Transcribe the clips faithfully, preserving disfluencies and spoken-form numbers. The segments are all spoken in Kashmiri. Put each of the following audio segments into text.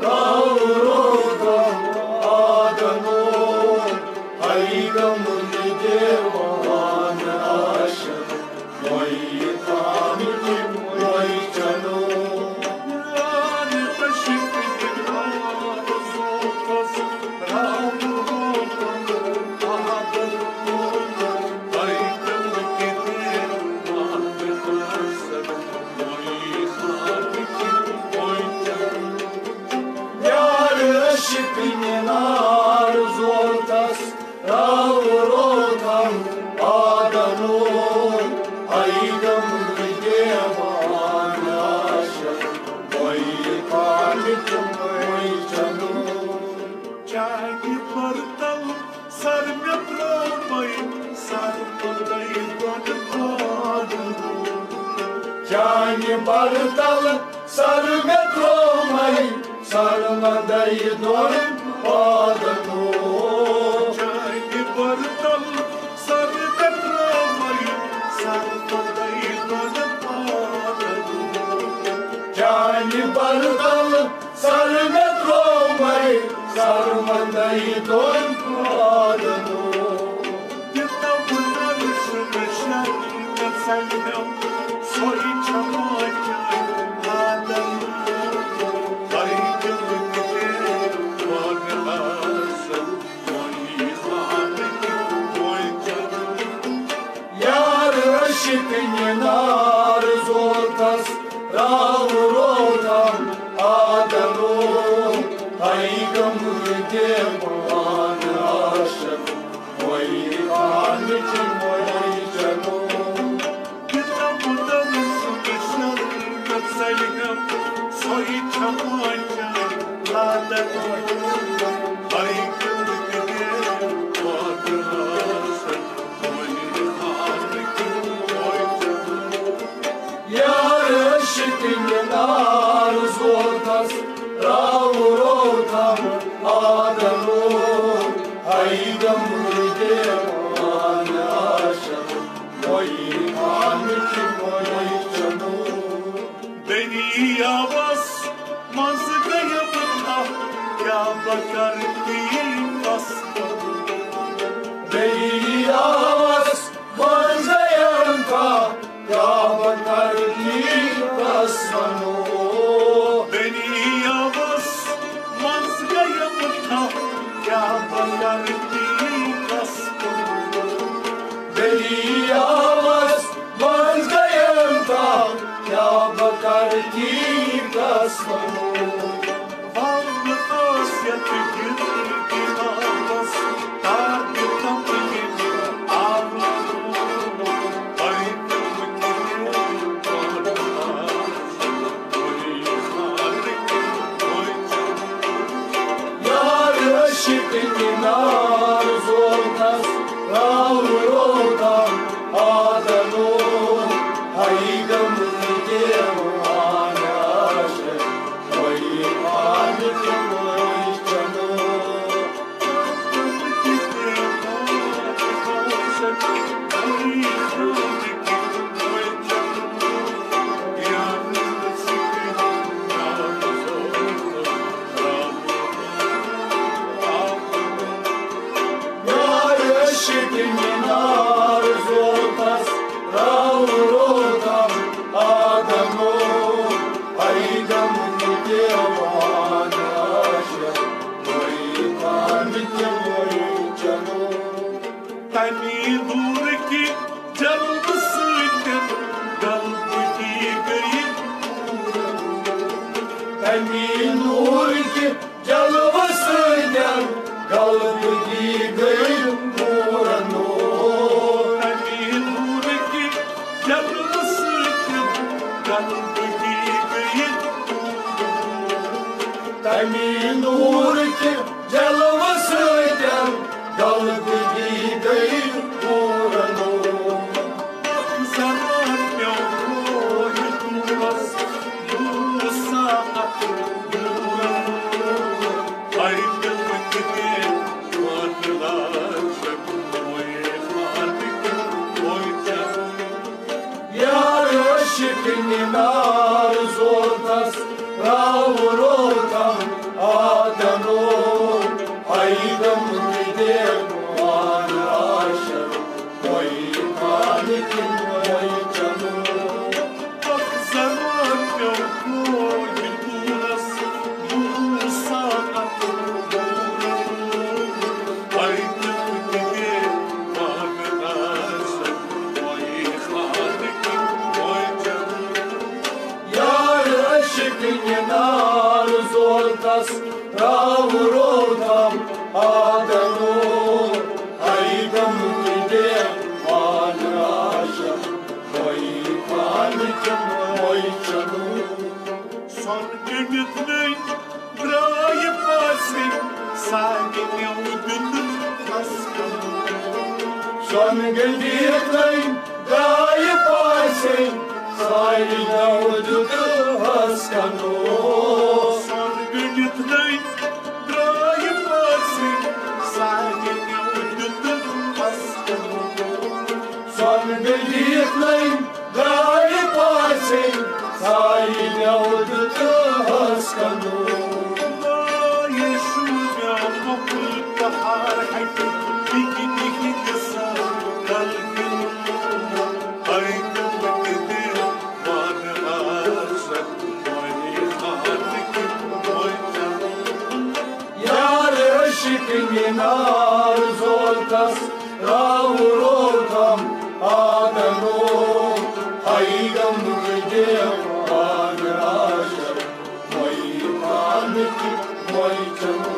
Rauro gam adano, ai gam devan ashar, moi tam ki moi chano. Yar aşkın nar zortas, rauro tam adano, aygam devan aşar, moi tam ki moi chano. Çay partal sar me tromai, sar padai don padano. Çay partal sar me tromai, sar padai don padano. Çay partal sar me tromai, sar padai don padano. Çay partal sar me tromai, sar padai don padano. Kita bunar sumeshan katsalam, soi chama chai adano. Ai gam devan ashar, moi tam ki moi chano. Yar aşkın nar zortas, rauro tam adano, ai gam devan ashar, moi tam ki moi chano. Kita bunar sumeshan katsalam, soi chama chai adano. Ai gam devan ashar, yar aşkın nar zortas, rauro tam adano, ai gam devan ashar, moi tam ki moi chano. Dariyavas manz gayam tha, kya bakar ki kasma. Dariyavas manz gayam tha, kya bakar ki kasma. Dariyavas manz gayam tha, kya bakar ki kasma. Dariyavas manz gayam tha, kya bakar ki kasma. Val khasiyat gir ki awas, ta ki tam ki awas. Ai tam ki Yar aşkın nar zortas, rauro tam adano, ai gam devan ashar, moi tam ki moi chano. Yar aşkın nar zortas, rauro tam adano, ai gam devan ashar, moi tam ki moi chano. Tami nur ki jalwa sۭtۍ qalbgi gayi. Tami nur ki jalwa sۭtۍ qalbgi gayi nur nur. Tami nur ki jalwa sۭtۍ qalbgi gayi. Tami nur ki jalwa sۭtۍ qalbgi gayi nur nur. Zara pyav rohit nuras, du saat nur nur. Ai gam ki devan ashar, moi tam ki moi chano. Yar aşkın nar zortas, rauro tam تس راو روتم آدنو، ہائی گم دیوان آشا، وئی خان کم وئی چنو۔ سۄن کٔڑِتھ نٔنۍ درٛاے پاسٕے، سارنٕے دیُت ہسکن۔ سۄن کٔڑِتھ نٔنۍ درٛاے پاسٕے، سارنٕے دیُت ہسکن۔ سۄن کٔڑِتھ نٔنۍ درٛاے پاسٕے، سارنٕے دیُت ہسکن۔ سۄن کٔڑِتھ نٔنۍ درٛاے پاسٕے، سارنٕے دیُت ہسکن۔ یشو مےٚ مۄکل تہار ہٹہِ، بِگہِ بِگہِ دِسا کلکن۔ ہائی گم دیوان آشا، وئی خان کم وئی چنو۔ یار عشق مینار زولتس راو روتم آدنو، ہائی گم دیوان آشا، وئی خان کم وئی چنو۔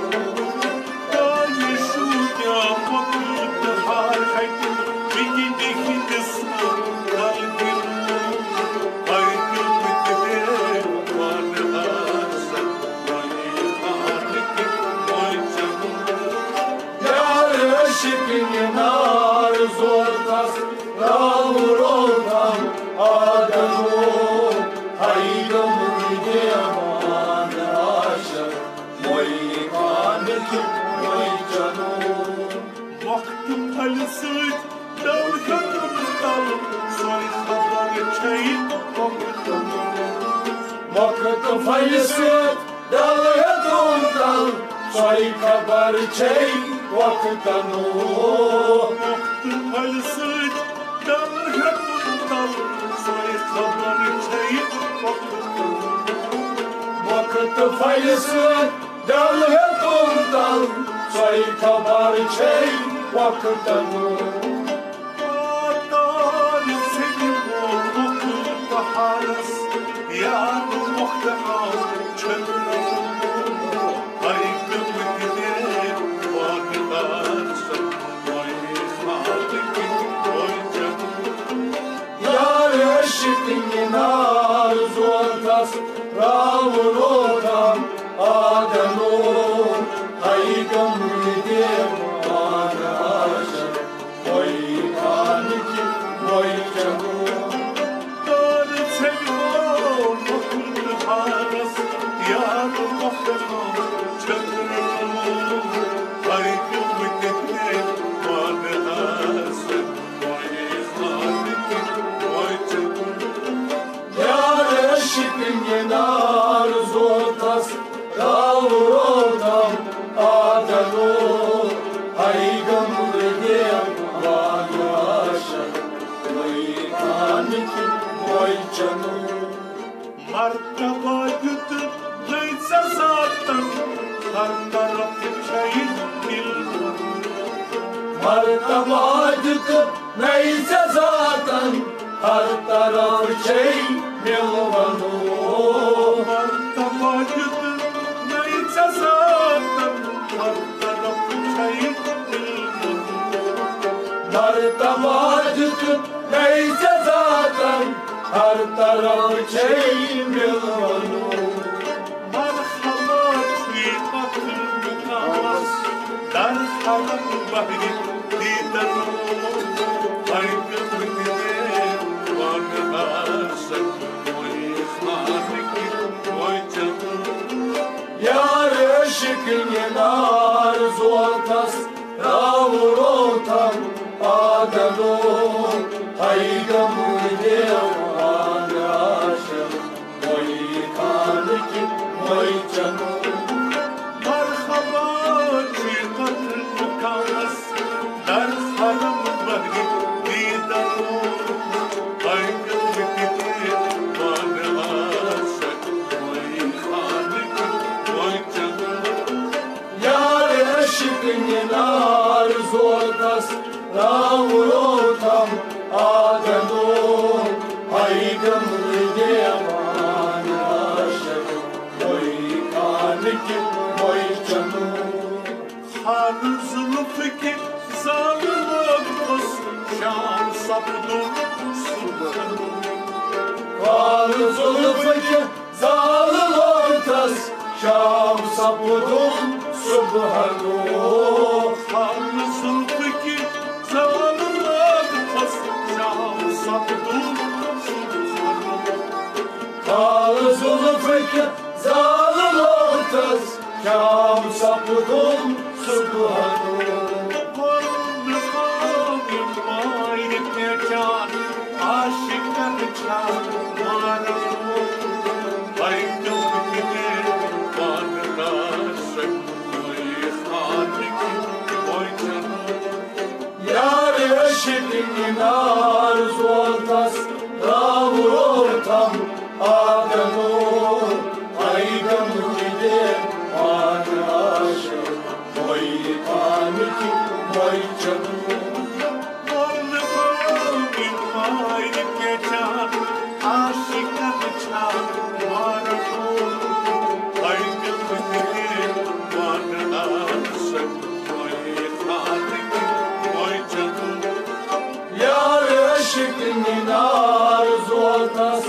یشو کیا مخلوق ہار ہٹہِ، بِگہِ بِگہِ دِسا کلکن۔ ہائی گم دیوان آشا، وئی خان کم وئی چنو۔ یار عشق مینار زولتس راو روتم آدنو، ہائی گم دیوان آشا، وئی خان کم وئی چنو۔ وقت پھلہِ سۭتۍ ڈل ہیوٚتُن تل، سۄے خبر چھے وقتن۔ وقت پھلہِ سۭتۍ ڈل ہیوٚتُن تل، سۄے خبر چھے وقتن۔ وقت پھلہِ سۭتۍ ڈل ہیوٚتُن تل، سۄے خبر چھے وقتن۔ وقت پھلہِ سۭتۍ ڈل ہیوٚتُن تل، سۄے خبر چھے وقتن۔ تار ژھیٚنہِ مۄکل بہارس، یار مۄکھ آو چھٔکرٕ۔ ہائی گم دیوان آشا، وئی خان کم وئی چنو۔ یار عشق مینار زولتس راو روتم آدنو، ہائی گم دیوان آشا، وئی خان کم وئی چنو۔ تار ژھیٚنہِ مۄکل بہارس، یار مۄکھ آو چھٔکرٕ۔ ہائی گم دیوان آشا، وئی خان کم وئی چنو۔ یار عشق مینار زولتس راو روتم آدنو، ہائی گم دیوان آشا، وئی خان کم وئی چنو۔ مرتبہ دیُت نٔے ژےٚ ذاتن، ہر طرف چھے علم۔ مرتبہ دیُت نٔے ژےٚ ذاتن، ہر طرف چھے مِلوَن۔ مرتبہ دیُت نٔے ژےٚ ذاتن، ہر طرف چھے مِلوَن۔ مرتبہ دیُت نٔے ژےٚ ذاتن، ہر طرف چھے مِلوَن۔ مرحبا چھُے پتھر مقامس، در حرم بحرِ دیدن۔ ہر گم دیوان آشا، وئی خان کم وئی چنو۔ یار عشق مینار زولتس راو روتم آدنو، ہائی گم دیوان آشا، وئی خان کم وئی چنو۔ مرحبا چھُے پتھر مقامس، در حرم بحرِ دیدن۔ ہائی گم دیوان آشا، وئی خان کم وئی چنو۔ یار عشق مینار زولتس راو روتم آدنو، ہائی گم دیوان آشا، وئی خان کم زالہٕ لوگتس شام سپدُن صبحن۔ کالہٕ زُلفہٕ کہِ زالہٕ لوگتس شام سپدُن صبحن۔ کالہٕ زُلفہٕ کہِ زالہٕ لوگتس شام سپدُن صبحن۔ کالہٕ زُلفہٕ کہِ زالہٕ لوگتس شام سپدُن صبحن۔ کوٚرُن کٲم یہِ مارِ پہچان، عاشقن چھا مارن وول۔ بلکہِ وٕنہِ وَنہٕ عاشق، وۄنۍ خانہٕ کہِ وۄنۍ چنہٕ۔ یار عشق نار زولتس راوروتم آدنو، ایدم دیوان عاشق، وای خانکی وای چنو۔ عاشقن چھا مارن، ایدم دیوان عاشق، وای خانکی وای چنو۔ یار عشق نار زولتس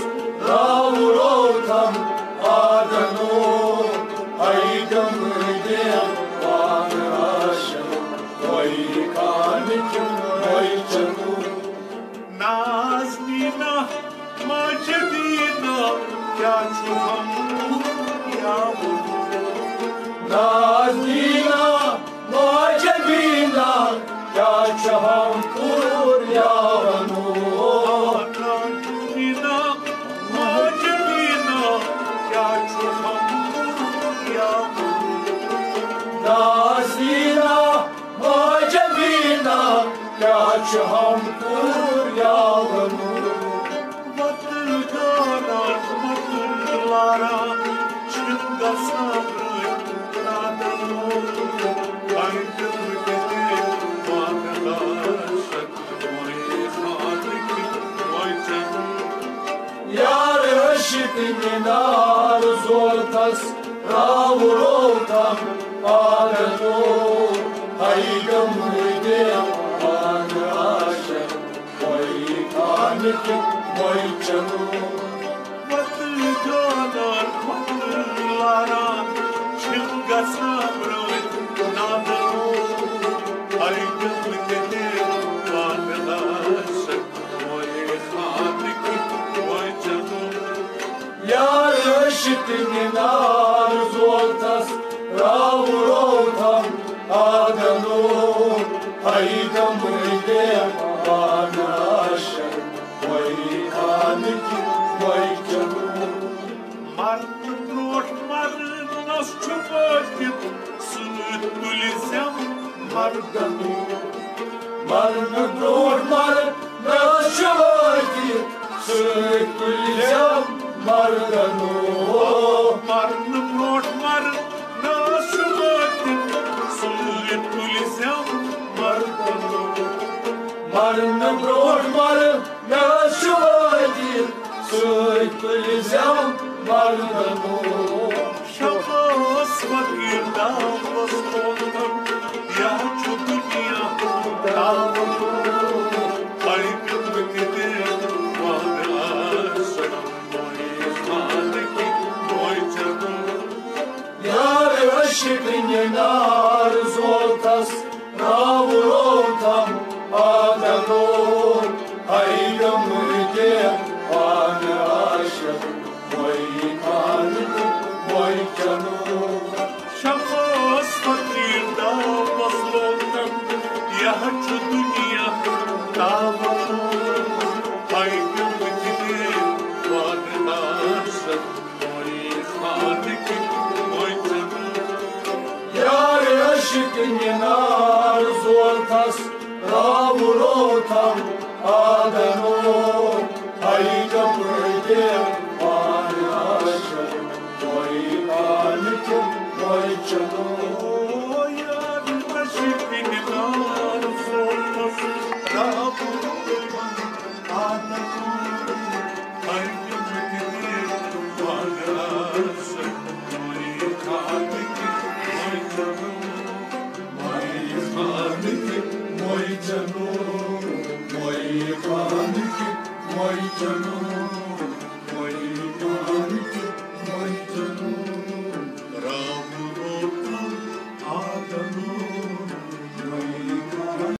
راو روتم آدنو، ایدم دیوان عاشق، وای خانکی وای چنو۔ نازنینا، ماجدینا، کیا چھو ہم یا نازنینا، ماجدینا، کیا چھو ہم پور یا ونو۔ نازنینا، ماجدینا، کیا چھو ہم پور یا ونو۔ نازنینا، ماجدینا، کیا چھو ہم پور یا ونو۔ وتل گاران، وتل لاران، چھِن گژھان رٲتۍ راتن۔ بنڈٕ مٕتہِ دِل وانہٕ عاشق، وۄنۍ خانہٕ کہِ وۄنۍ چنو۔ یار عشق نار زولتس راو روتم آدنو، ایدم دیوان عاشق، وای خانکی وای چنو۔ وتل گانان وتل لاران، چھِن گژھان رٲتۍ نادنو۔ ایدم دیوان عاشق، وای خانکی وای چنو۔ یار عشق نار زولتس راو روتم آدنو، ایدم دیوان عاشق، وای خانکی وای چنو۔ مرنہٕ برونٛٹھ مرنس چھُ وٲتِتھ سۭتۍ تُلہِ زٮ۪و مردنو۔ مرنہٕ برونٛٹھ مرنس چھُ وٲتِتھ سۭتۍ تُلہِ زٮ۪و مردنو۔ مرنہٕ برونٛٹھ مرنس چھُ وٲتِتھ سۭتۍ تُلہِ زٮ۪و مردنو۔ مرنہٕ برونٛٹھ مرنس چھُ وٲتِتھ سۭتۍ تُلہِ زٮ۪و مردنو۔ شمس فقیر دعوس لوگن، یا چھُ دنیا دعوت۔ پلکن بہٕ تہِ دِوان عاشق، وۄنۍ خانہٕ کہِ وۄنۍ چنو۔ یار عشق نار زولتس راو روتم آدنو، ایدم دیوان عاشق، وای خانکی وای چنو۔ شمس فقیر دعوس لوگن، یا چھُ دنیا دعوت۔ ایدم دیوان عاشق، وای خانکی وای چنو۔ یار عشق نار زولتس راو روتم آدنو، ایدم دیوان عاشق، وای خانکی وای چنو۔